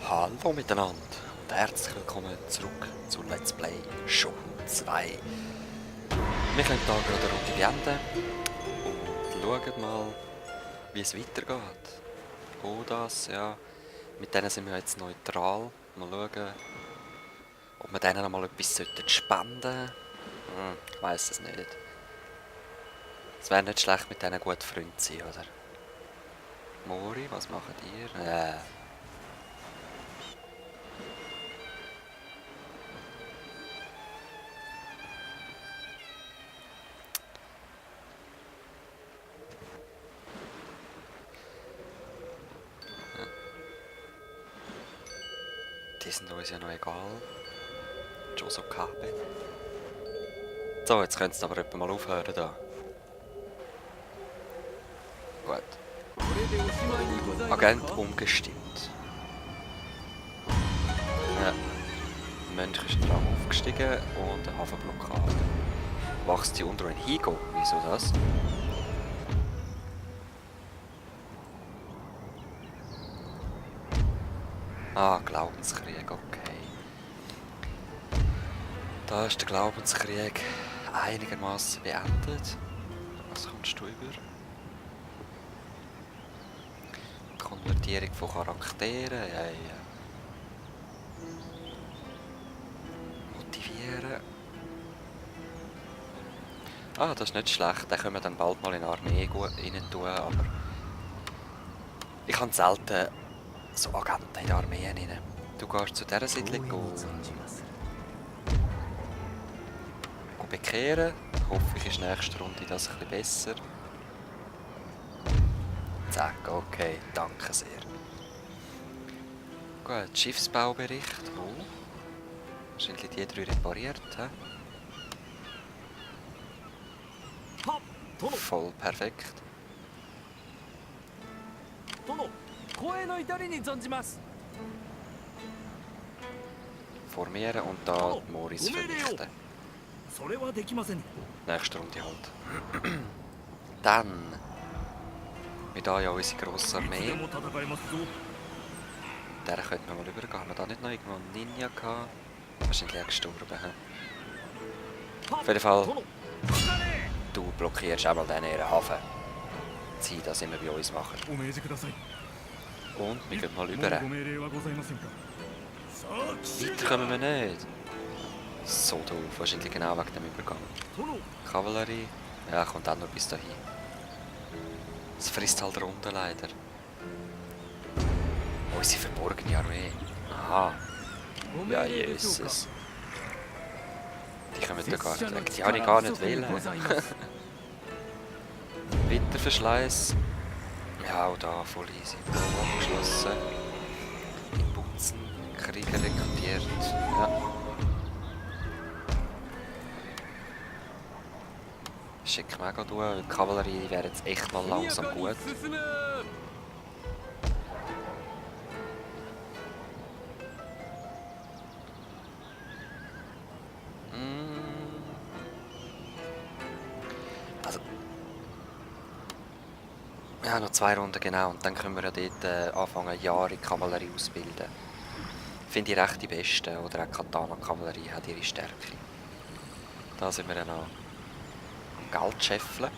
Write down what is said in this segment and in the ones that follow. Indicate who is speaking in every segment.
Speaker 1: Hallo miteinander und herzlich willkommen zurück zu Let's Play Shogun 2. Wir können hier gerade eine Runde beenden und schauen mal, wie es weitergeht. Oh, das, ja. Mit denen sind wir jetzt neutral. Mal schauen, ob wir denen noch mal etwas spenden sollten. Ich weiss es nicht. Es wäre nicht schlecht, mit denen gut Freund zu sein, oder? Mori, was macht ihr? Die sind uns ja noch egal. Joso Kabe. So, jetzt könnt ihr aber etwa mal aufhören da. Gut. Agent umgestimmt. Ja. Mönch ist dran aufgestiegen und eine Hafenblockade. Wächst die unter ein Higo? Wieso das? Ah, Glaubenskrieg, okay. Da ist der Glaubenskrieg einigermaßen beendet. Was kommst du über? Konvertierung von Charakteren, ja. Motivieren. Ah, das ist nicht schlecht. Den können wir dann bald mal in die Armee rein tun, aber ich habe selten so Agenten in die Armee rein. Du gehst zu dieser Siedlung bekehren. Hoffe ich ist nächste Runde das ein bisschen besser. Zack, okay, danke sehr. Gut, Schiffsbaubericht. Oh. Wahrscheinlich die 3 repariert. He? Voll perfekt. Formieren und da Moris vernichten. Nächste Runde halt. Dann. Wir haben ja unsere grosse Armee. Der könnten wir mal übergehen. Haben wir da nicht noch irgendwo einen Ninja gehabt? Wahrscheinlich auch gestorben. Auf jeden Fall. Du blockierst einmal den ihren Hafen. Zieh das immer bei uns machen. Und wir gehen mal über. Weiter kommen wir nicht. So doof, wahrscheinlich genau wegen dem Übergang. Kavallerie, ja, kommt auch nur bis dahin. Es frisst halt runter leider. Unsere verborgene Armee. Aha. Ja, Jesus. Die kommen da gar nicht weg. Die habe ich gar nicht wählen. Winterverschleiß. Ja, auch da voll easy. Abgeschlossen. In Putzen. Krieger rekrutiert. Ja. Schick mir auch durch, weil die Kavallerie wäre jetzt echt mal langsam gut. Also. Ja, noch 2 Runden genau und dann können wir ja dort anfangen, Jahre Kavallerie ausbilden. Finde ich recht die besten, oder auch Katana-Kavallerie hat ihre Stärke. Da sind wir ja noch am Geld scheffeln.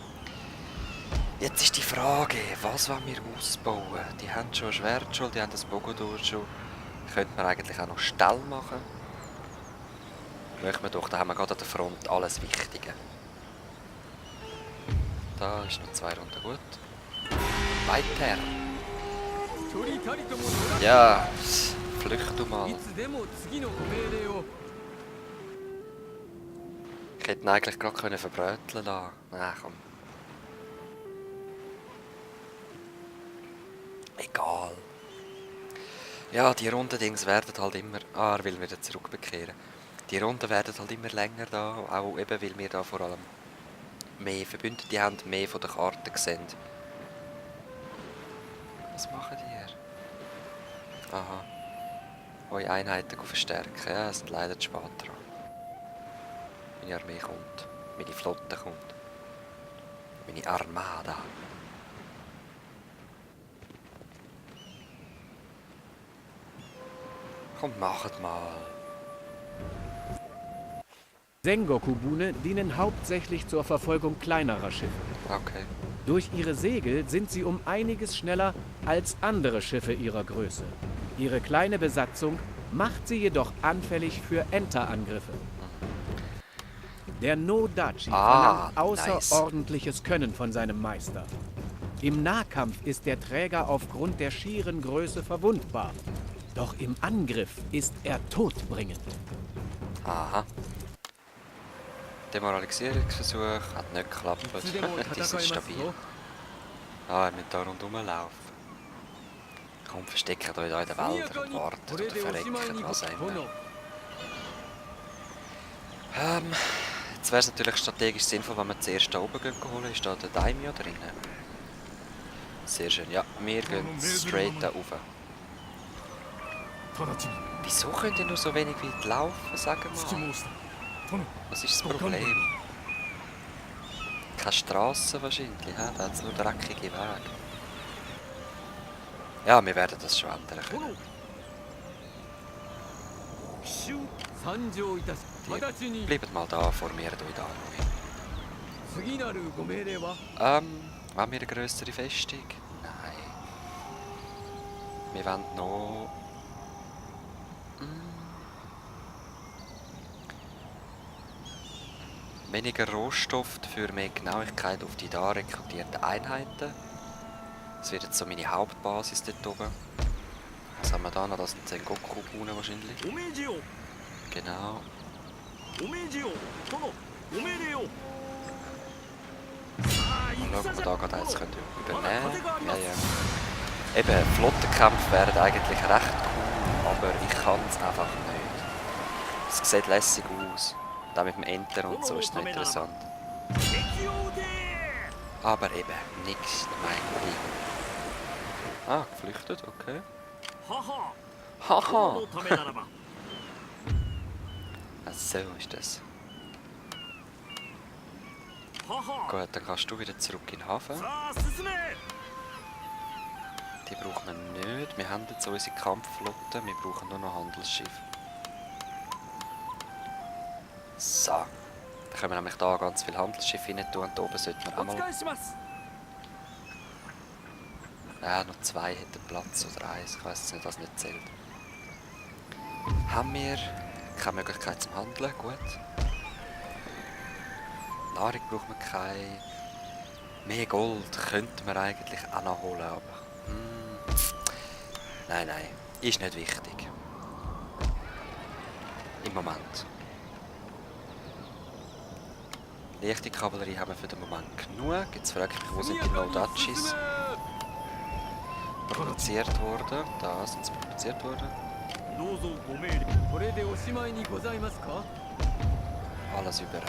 Speaker 1: Jetzt ist die Frage, was wollen wir ausbauen? Die haben schon ein Schwertschuld, die haben das Bogodur schon. Könnte man eigentlich auch noch Stall machen? Möchten wir doch, da haben wir gerade an der Front alles Wichtige. Da ist noch 2 Runden gut. Weiter! Ja, flücht du mal. Ich hätte ihn eigentlich gerade verbröteln lassen. Nein, komm. Egal. Ja, die Runden-Dings werden halt immer... Ah, er will wieder zurückbekehren. Die Runden werden halt immer länger da, auch eben, weil wir da vor allem mehr Verbündete haben, mehr von der Karte sehen. Was machen die hier? Aha. Eure Einheiten verstärken. Ja, es sind leider zu spät dran. Meine Armee kommt. Meine Flotte kommt. Meine Armada. Komm, machet mal.
Speaker 2: Sengoku-Bune dienen hauptsächlich zur Verfolgung kleinerer Schiffe.
Speaker 1: Okay.
Speaker 2: Durch ihre Segel sind sie um einiges schneller als andere Schiffe ihrer Größe. Ihre kleine Besatzung macht sie jedoch anfällig für Enterangriffe. Der No-Dachi verlangt
Speaker 1: nice.
Speaker 2: außerordentliches Können von seinem Meister. Im Nahkampf ist der Träger aufgrund der schieren Größe verwundbar. Doch im Angriff ist er todbringend.
Speaker 1: Aha. Demoralisierungsversuch hat nicht geklappt. Die sind stabil. Ah, wir müssen da rundherum laufen. Komm, versteckt euch da in den Wäldern und wartet oder verreckt, was auch immer. Jetzt wäre es natürlich strategisch sinnvoll, wenn wir zuerst da oben holen. Ist da der Daimyo drinnen? Sehr schön. Ja, wir gehen straight da rauf. Wieso könnt ihr nur so wenig weit laufen, sagen wir mal? Was ist das Problem? Keine Strasse wahrscheinlich, he? Da hat es nur dreckige Wege. Ja, wir werden das schon ändern können. Die bleibt mal da, formiert euch da neu. Wollen wir eine grössere Festung? Nein. Wir wollen noch... weniger Rohstoff für mehr Genauigkeit auf die da rekrutierten Einheiten. Das wird jetzt so meine Hauptbasis dort oben. Was haben wir da noch? Das sind Sengoku-Bune wahrscheinlich. Genau. Mal schauen, ob wir da gerade eins übernehmen können. Ja, ja. Eben, Flottenkämpfe wären eigentlich recht cool, aber ich kann es einfach nicht. Es sieht lässig aus. Und auch mit dem Enter und so ist es noch interessant. Aber eben, nix mein Ding. Ah, geflüchtet, okay. Haha! So ist das. Gut, dann kannst du wieder zurück in den Hafen. Die brauchen wir nicht. Wir haben jetzt unsere Kampfflotte. Wir brauchen nur noch Handelsschiff. So. Dann können wir nämlich da ganz viele Handelsschiffe rein tun. Und oben sollten wir auch mal... Ja, noch 2 hätten Platz oder 1. Ich weiss nicht, was nicht zählt. Haben wir keine Möglichkeit zum Handeln? Gut. Nahrung braucht man keine. Mehr Gold könnte man eigentlich auch noch holen, aber... Nein, nein. Ist nicht wichtig. Im Moment. Leichte Kavallerie haben wir für den Moment genug. Jetzt frage ich mich, wo sind die No-Dachis produziert worden? Da sind sie produziert worden. Alles überall.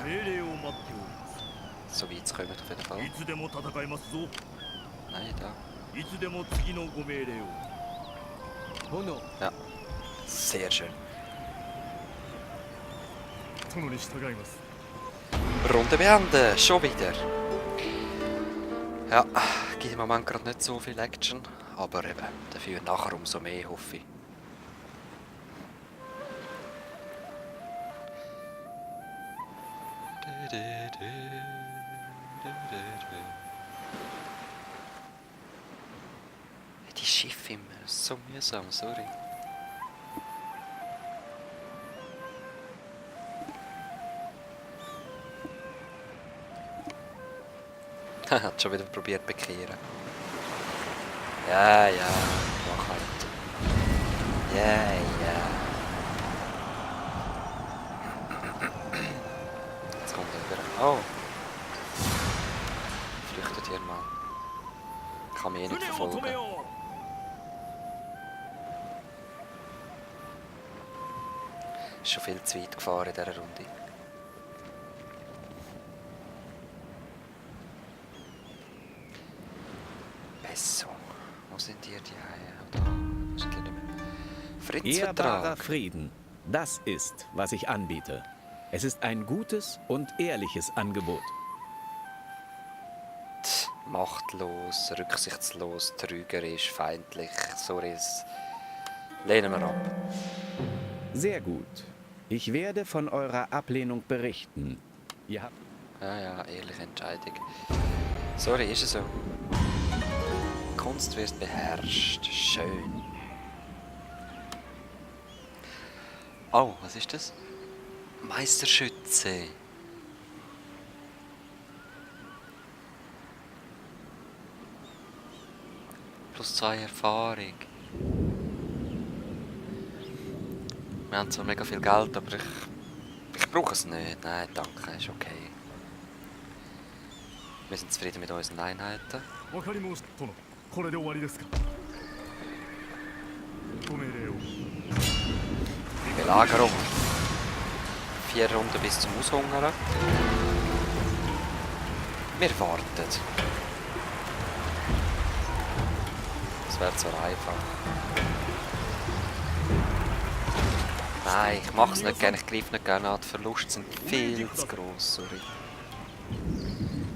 Speaker 1: So weit es kommt auf jeden Fall. Nein, da. Ja, sehr schön. Runde beenden, schon wieder. Ja, gibt im Moment gerade nicht so viel Action, aber eben, dafür nachher umso mehr, hoffe ich. Die Schiffe immer, so mühsam, sorry. Hat schon wieder probiert bekehren. Ja, ja, mach halt. Ja, ja. Jetzt kommt er wieder. Oh. Flüchtet hier mal. Kann mich eh nicht verfolgen. Ist schon viel zu weit gefahren in dieser Runde. Besso. Wo sind die Haie? Da. Sind die nicht mehr.
Speaker 2: Ehrbarer
Speaker 1: Fritzvertrag.
Speaker 2: Frieden. Das ist, was ich anbiete. Es ist ein gutes und ehrliches Angebot.
Speaker 1: Machtlos, rücksichtslos, trügerisch, feindlich. Sorry, Lehnen wir ab.
Speaker 2: Sehr gut. Ich werde von eurer Ablehnung berichten. Ihr habt...
Speaker 1: Ja, ehrliche Entscheidung. Sorry, ist es so. Kunst wird beherrscht. Schön. Oh, was ist das? Meisterschütze. +2 Erfahrung. Wir haben zwar mega viel Geld, aber ich brauche es nicht. Nein, danke, ist okay. Wir sind zufrieden mit unseren Einheiten.
Speaker 3: わかり申した殿。これで終わりですか。ご命令を。
Speaker 1: Belagerung. 4 Runden bis zum Aushungern. Wir warten. Das wäre zwar einfach. Nein, ich mache es nicht gerne, ich greife nicht gerne an. Die Verluste sind viel zu gross, sorry.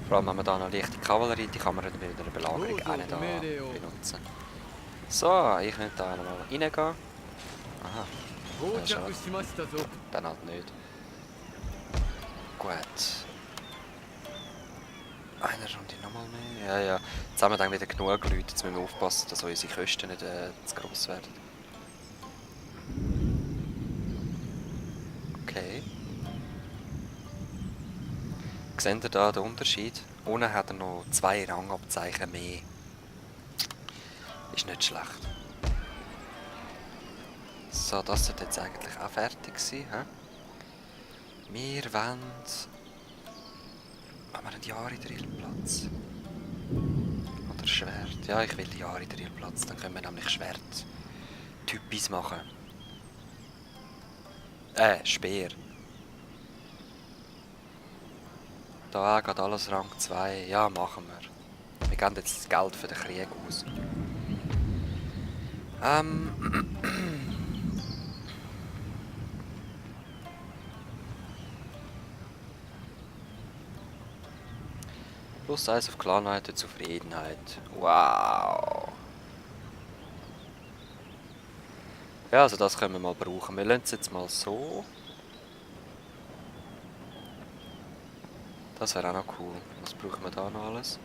Speaker 1: Vor allem haben wir hier noch leichte Kavallerie, die kann man bei einer Belagerung auch nicht benutzen. So, ich könnte da nochmal reingehen. Aha. Ja, schade. Dann halt nicht. Gut. Eine Runde nochmal mehr. Ja. Jetzt haben wir dann wieder genug Leute. Jetzt müssen wir aufpassen, dass unsere Kosten nicht zu gross werden. Okay. Seht ihr da den Unterschied? Unten hat er noch 2 Rangabzeichen mehr. Ist nicht schlecht. So, das sollte jetzt eigentlich auch fertig sein. He? Wir wollen... Haben wir einen Jari-Drillplatz? Oder Schwert? Ja, ich will Jari-Drillplatz. Dann können wir nämlich Schwert-Typis machen. Speer. Da geht alles Rang 2. Ja, machen wir. Wir geben jetzt das Geld für den Krieg aus. +1 auf Klarheit und Zufriedenheit. Wow. Ja, also das können wir mal brauchen. Wir lassen es jetzt mal so. Das wäre auch noch cool. Was brauchen wir da noch alles?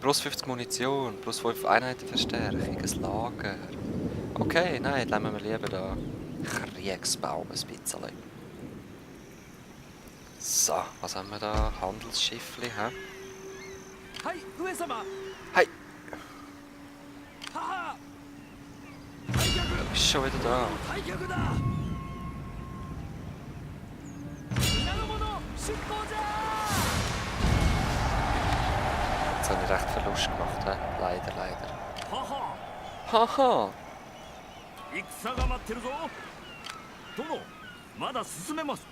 Speaker 1: +50 Munition, +5 Einheitenverstärkung, ein Lager. Okay, nein, lassen wir lieber da Kriegsbaum ein bisschen. So, was haben wir da? Handelsschiffli, hä?
Speaker 3: Hi, Uesama.
Speaker 1: Hey,
Speaker 3: Haha.
Speaker 1: du bist schon wieder da.
Speaker 3: 退却だ。皆の者出航じゃ。
Speaker 1: Jetzt habe ich recht Verlust gemacht, hä? Leider.
Speaker 3: はは。
Speaker 1: Haha!
Speaker 3: 戦が待ってるぞ。殿、まだ進めます。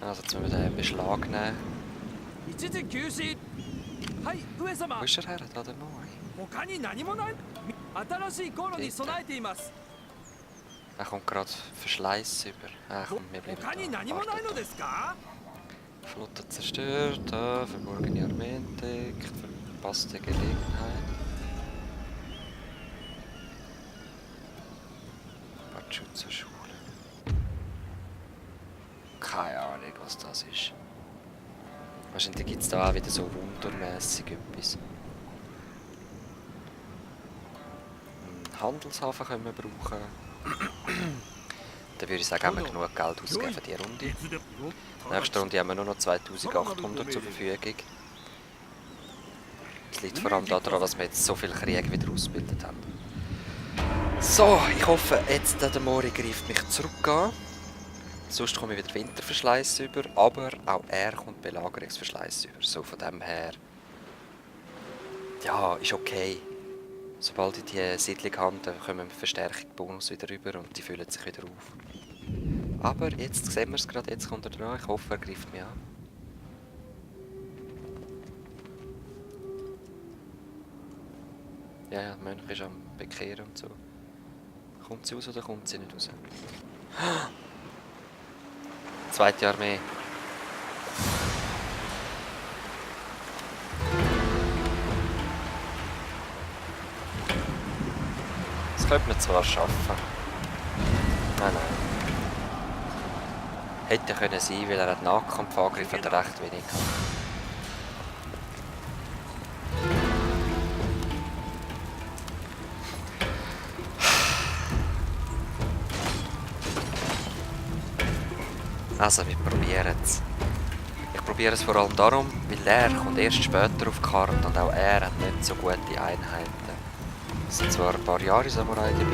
Speaker 1: Also jetzt müssen wir den Beschlag nehmen.
Speaker 3: 一時休止。はい、上様
Speaker 1: Wo。ist er her? Da der Neue.
Speaker 3: 他に何もない。新しい航路に備えています。
Speaker 1: Er kommt gerade Verschleiß über. Komm, wir bleiben
Speaker 3: 他に
Speaker 1: da.
Speaker 3: 何もないの
Speaker 1: Wartet
Speaker 3: ですか。
Speaker 1: da. Flotte zerstört, verborgene Armee entdeckt, verpasste Gelegenheit. Schutzschule. Keine Ahnung, was das ist. Wahrscheinlich gibt es da auch wieder so wundermäßig etwas. Einen Handelshafen können wir brauchen. Dann würde ich sagen, haben wir genug Geld ausgeben für diese Runde.
Speaker 3: いつでも。
Speaker 1: Nächste Runde haben wir nur noch 2800 zur Verfügung. Es liegt vor allem daran, dass wir jetzt so viele Kriege wieder ausgebildet haben. So, ich hoffe, jetzt der Mori greift mich zurück an. Sonst komme ich wieder Winterverschleiß über, aber auch er kommt Belagerungsverschleiß über. So, von dem her... Ja, ist okay. Sobald ich die Siedlung habe, dann kommen wir Verstärkungsbonus wieder rüber und die füllen sich wieder auf. Aber jetzt sehen wir es gerade, jetzt kommt er dran. Ich hoffe, er greift mich an. Ja, der Mönch ist am Bekehren und so. Kommt sie raus oder kommt sie nicht raus? Zweite Armee. Das könnte man zwar schaffen. Nein, nein. Hätte können sein, weil er hat Nahkampfangriff hat er recht wenig gehabt. Also, wir probieren es. Ich probiere es vor allem darum, weil er kommt erst später auf die Karte und auch er hat nicht so gute Einheiten. Es sind zwar ein paar Jahre Samurai dabei.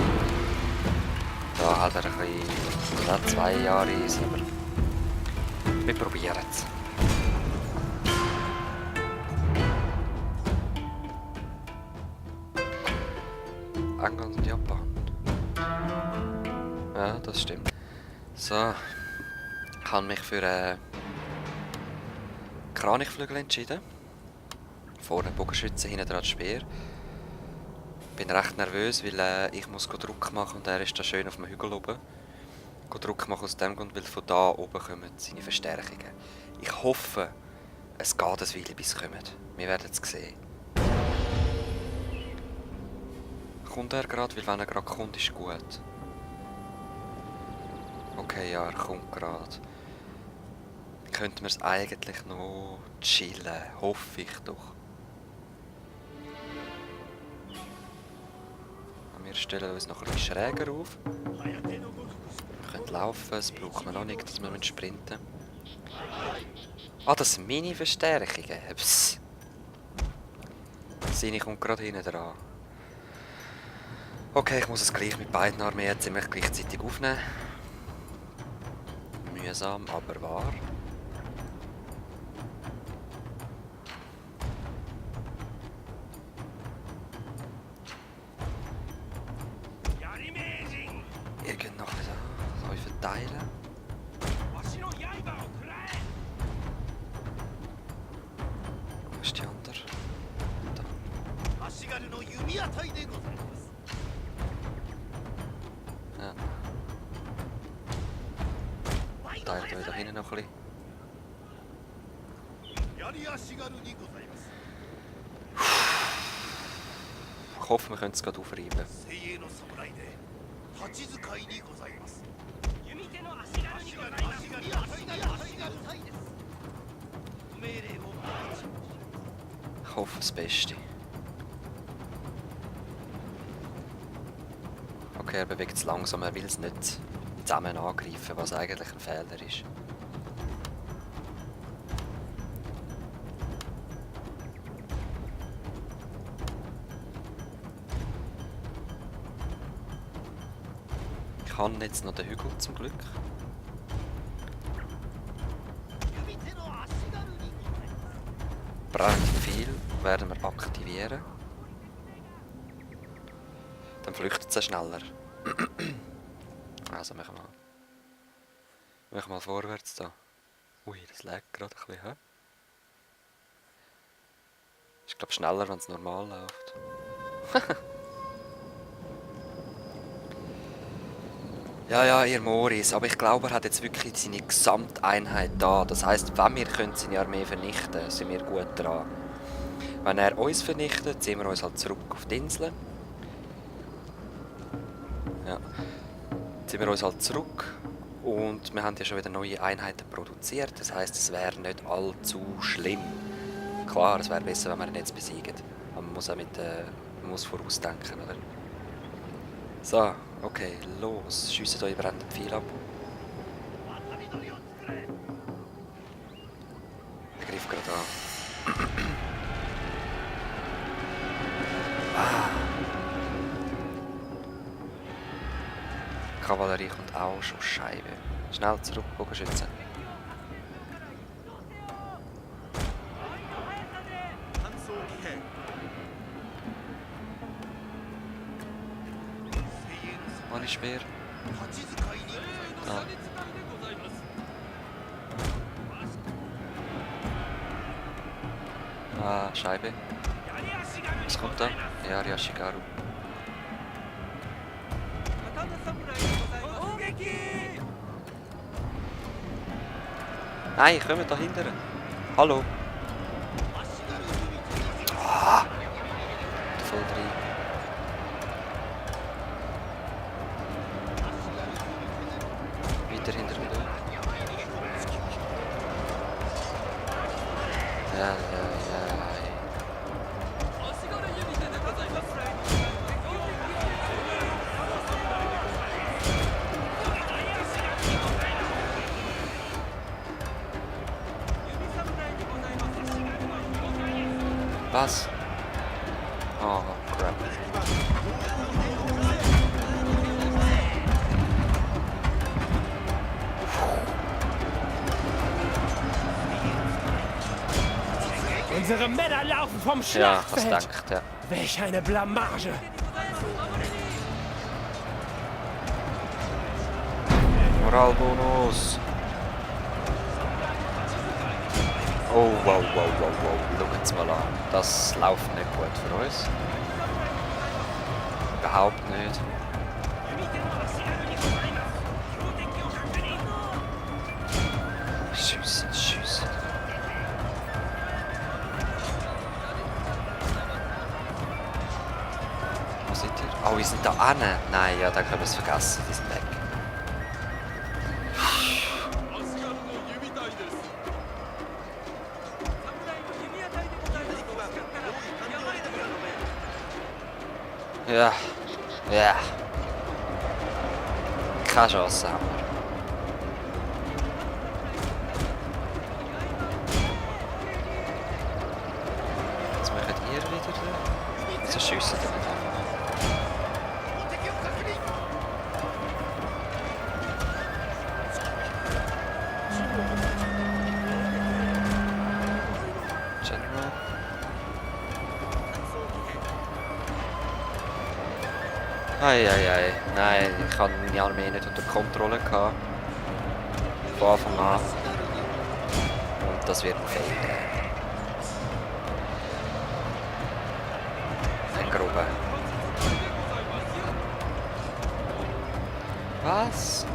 Speaker 1: Da hat er ein bisschen, ja, 2 Jahre, aber wir probieren es. England und Japan. Ja, das stimmt. So. Ich habe mich für Kranichflügel entschieden. Vorne Bogenschütze, hinten dran Speer. Bin recht nervös, weil ich muss Druck machen und er ist da schön auf dem Hügel oben. Druck machen aus dem Grund, weil von da oben kommen seine Verstärkungen. Ich hoffe, es geht ein Weile, bis sie kommen. Wir werden es sehen. Kommt er gerade? Weil wenn er gerade kommt, ist gut. Okay, ja, er kommt gerade. Könnten wir es eigentlich noch chillen, hoffe ich doch. Wir stellen uns noch ein bisschen schräger auf. Wir können laufen, das braucht man noch nicht, dass wir sprinten. Ah, das sind meine Verstärkungen. Psst. Sini kommt gerade hinten dran. Okay, ich muss es gleich mit beiden Armeen ziemlich gleichzeitig aufnehmen. Mühsam, aber wahr. Irgend noch da. Soll ich verteilen? Wo ist die andere? Da. Ja. Teilt euch da hinten noch ein bisschen. Ich hoffe, wir können es gerade aufreiben. Ich hoffe das Beste. Okay, er bewegt es langsam, er will es nicht zusammen angreifen, was eigentlich ein Fehler ist. Ich habe jetzt noch den Hügel zum Glück. Brennt viel, werden wir aktivieren. Dann flüchtet sie schneller. Also machen wir mal vorwärts da. Ui, das lag gerade ein bisschen. Ich glaube schneller, wenn es normal läuft. Ja, ihr Moris, aber ich glaube, er hat jetzt wirklich seine Gesamteinheit da. Das heisst, wenn wir seine Armee vernichten können, sind wir gut dran. Wenn er uns vernichtet, ziehen wir uns halt zurück auf die Insel. Ja. Ziehen wir uns halt zurück. Und wir haben ja schon wieder neue Einheiten produziert. Das heisst, es wäre nicht allzu schlimm. Klar, es wäre besser, wenn wir ihn jetzt besiegen. Aber man muss auch man muss vorausdenken, oder? So, okay, los. Schiesst euch brennenden Pfeil ab. Ich greife gerade an. Kavallerie kommt auch schon Scheibe. Schnell zurück, Bogenschützen. Wann ist schwer? Scheibe. Was kommt da? Ja, Yashigaru. Nein, kommt da hinten. Hallo. Voll rein. weiter hinter dem durch. Ja, ja, ja. Was? Oh, crap.
Speaker 4: Unsere Männer laufen vom
Speaker 1: Ja, was
Speaker 4: Schlachtfeld.
Speaker 1: denkt, ja.
Speaker 4: Welch eine Blamage.
Speaker 1: Moralbonus. Oh, wow, wow, wow, wow. Schaut mal an. Das läuft nicht gut für uns. Überhaupt nicht. Schiessen, schiessen. Wo seid ihr? Oh, wir sind da hinten. Nein, ja, da können wir es vergessen. Die sind weg. Ja, ja. Keine Chance haben wir. Was macht ihr wieder da? Wieso schiessen die nicht einfach? General. Eieiei, nein, ich hatte meine Armee nicht unter Kontrolle gehabt. Von Anfang an. Und das wird ein Fail geben. Ein Grube. Was?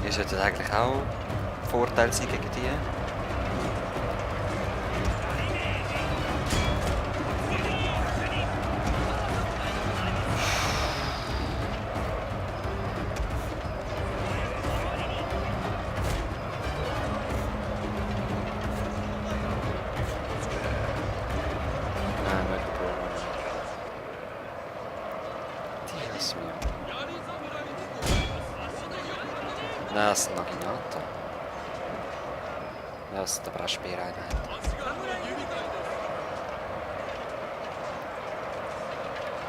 Speaker 1: Ihr solltet eigentlich auch Vorteil sein gegen die. Nein, nicht Problem. Dios mio. Das sind Naginata. Das sind aber auch Speereinheiten.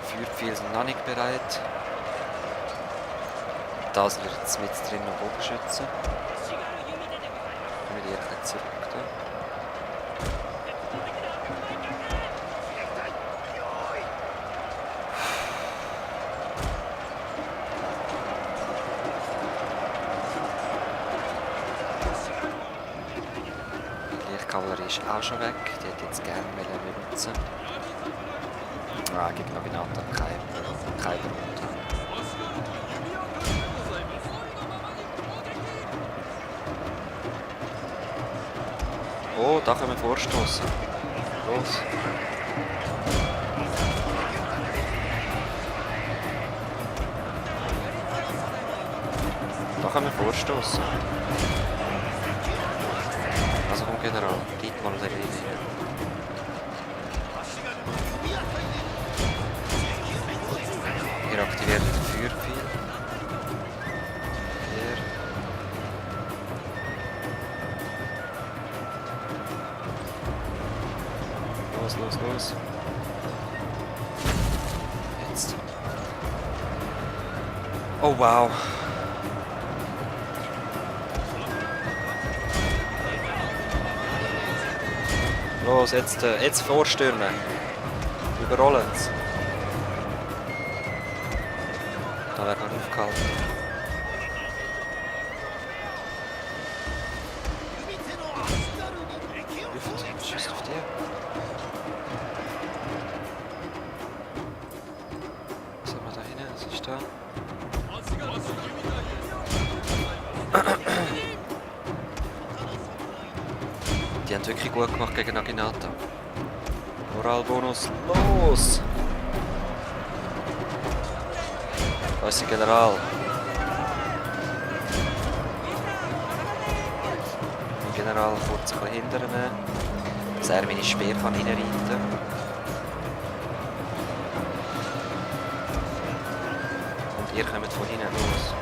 Speaker 1: Feuerpfeile sind noch nicht bereit. Das wird jetzt mit drin noch Bogenschützen. Können wir die ein bisschen zurück da. Die Kavallerie ist auch schon weg. Die hätte jetzt gerne benutzen. Ah, gegen Naginata kein Grund. Oh, da können wir vorstoßen. Los. Da können wir vorstoßen. Also komm General, geht mal der Linie. Hier aktiviert den Feuerpfeil. Hier. Los, los, los. Jetzt. Oh wow. Los, jetzt vorstürmen. Überrollen's. Da werden wir aufgehalten. Luft, schießt auf die. Was haben wir da hinten? Was ist da? Die haben wirklich gut gemacht gegen Naginata. Moralbonus, los! Da ist der General. Der General kurz ein bisschen hindern, dass er meine Speer kann reinreiten kann. Und ihr kommt von hinten los.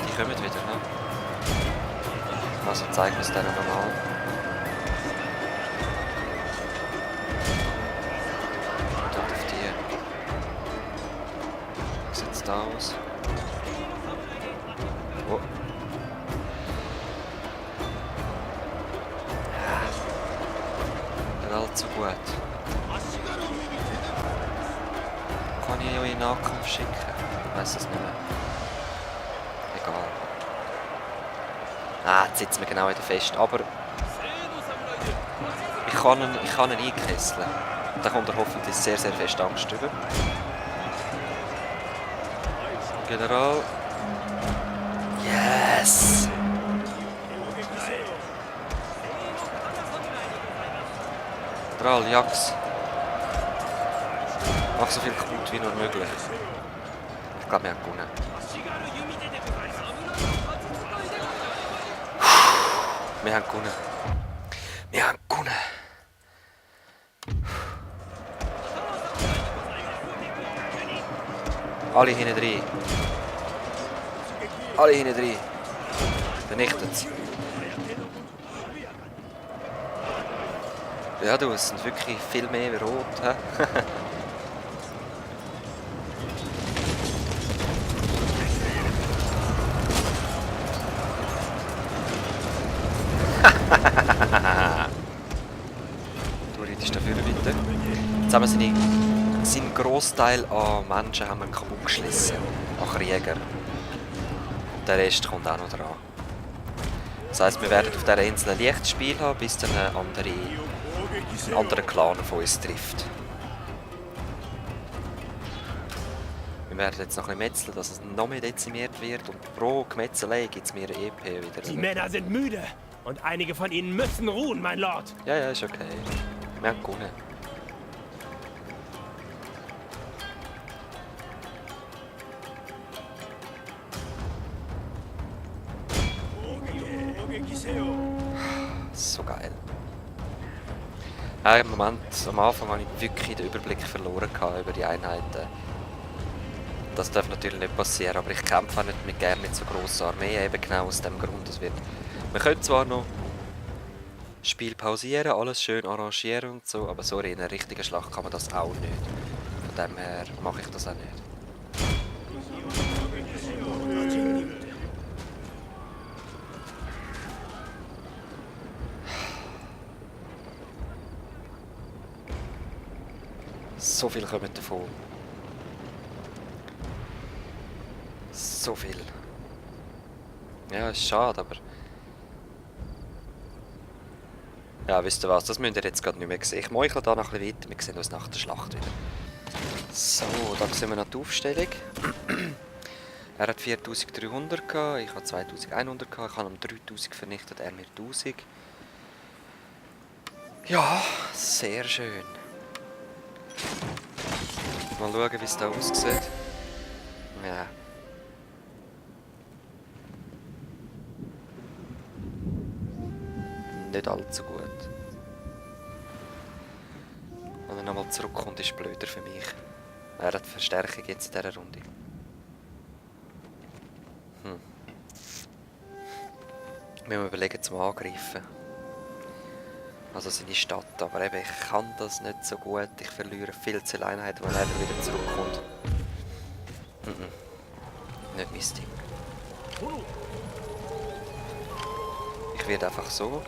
Speaker 1: Die kommen wieder, ne? Also zeigen wir es denen nochmal. Und auf die. Wie sieht es da aus? Oh. Nicht allzu gut. Kann ich euch in Nahkampf schicken? Ich weiss es nicht mehr. Egal. Ah, jetzt sitzt mir genau wieder fest. Aber ich kann ihn einkesseln. Da kommt er hoffentlich sehr, sehr fest Angst über. General. Yes! General, Jax. Mach so viel kaputt wie nur möglich. Ich glaube, wir haben gewonnen. Wir haben gewonnen. Wir haben gewonnen. Alle hinten drin. Alle hinten drin. Vernichtet's. Ja, du, es sind wirklich viel mehr wie rot. He? Du reitest dafür weiter. Jetzt haben wir seinen Grossteil an Menschen haben wir kaputt geschlissen. An Kriegern. Und der Rest kommt auch noch dran. Das heisst, wir werden auf dieser Insel ein Lichtspiel haben, bis dann ein anderer Clan von uns trifft. Wir werden jetzt noch ein bisschen metzeln, dass es noch mehr dezimiert wird. Und pro Gemetzelei gibt es mir eine EP wieder.
Speaker 4: Die Männer sind müde. Und einige von ihnen müssen ruhen, mein Lord.
Speaker 1: Ja, ja, ist okay. Wir haben gewonnen. So geil. Ja, im Moment, am Anfang habe ich wirklich den Überblick verloren über die Einheiten. Das darf natürlich nicht passieren, aber ich kämpfe auch nicht gerne mit so grosser Armee, eben genau aus dem Grund. Wir können zwar noch das Spiel pausieren, alles schön arrangieren und so, aber so in einer richtigen Schlacht kann man das auch nicht. Von dem her mache ich das auch nicht. So viel kommen davon. So viel. Ja, ist schade, aber... Ja, wisst ihr was, das müsst ihr jetzt gerade nicht mehr sehen. Ich meuchle da noch ein bisschen weiter, wir sehen uns nach der Schlacht wieder. So, da sehen wir noch die Aufstellung. Er hat 4300 gehabt, ich habe 2100 gehabt, ich habe ihm 3000 vernichtet, er mir 1000. Ja, sehr schön. Mal schauen, wie es da aussieht. Ja. Nicht allzu gut. Wenn er nochmal zurückkommt, ist es blöder für mich. Er hat Verstärkung jetzt in dieser Runde. Wir müssen überlegen zum Angreifen. Also seine Stadt, aber eben, ich kann das nicht so gut. Ich verliere viel zu viele Einheiten, wenn er wieder zurückkommt. Nicht mein Ding. Ich werde einfach so.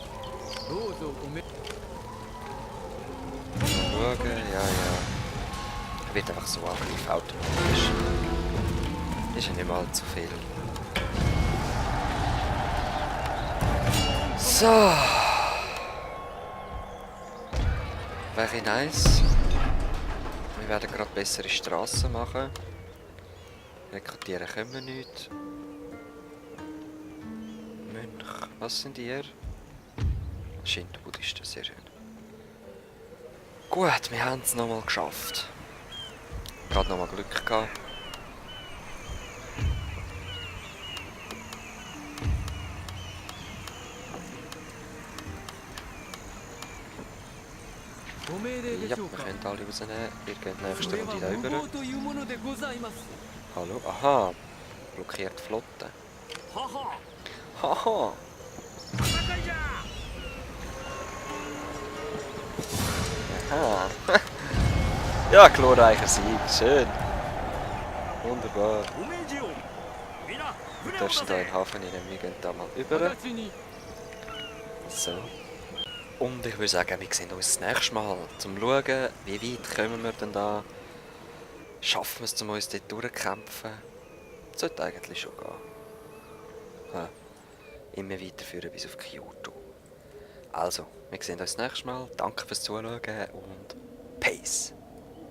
Speaker 1: Schauen, ja. Ich werde einfach so angreifen, automatisch. Ist ja nicht mal zu viel. So. Wäre nice. Wir werden gerade bessere Straßen machen. Rekrutieren können wir nicht. Mönch. Was sind ihr? Shinto-Buddhisten, sehr schön. Gut, wir haben es nochmal geschafft. Gerade nochmal Glück gehabt. Ja, wir können alle rausnehmen. Ihr geht nächste Runde da über. Hallo? Aha. Blockiert die Flotte.
Speaker 3: はは
Speaker 1: Haha.
Speaker 3: 戦いじゃ
Speaker 1: Aha. Ja, glorreicher Sieg. Schön. Wunderbar.
Speaker 3: お命じよみんな
Speaker 1: Wir
Speaker 3: 船を出
Speaker 1: dürfen da in
Speaker 3: せ
Speaker 1: den Hafen rein. Wir gehen da mal über. So. Und ich würde sagen, wir sehen uns das nächste Mal, um zu schauen, wie weit kommen wir denn da. Schaffen wir es, um uns dort durchzukämpfen? Sollte eigentlich schon gehen. Ja. Immer weiterführen bis auf Kyoto. Also, wir sehen uns das nächste Mal. Danke fürs Zuschauen und Peace!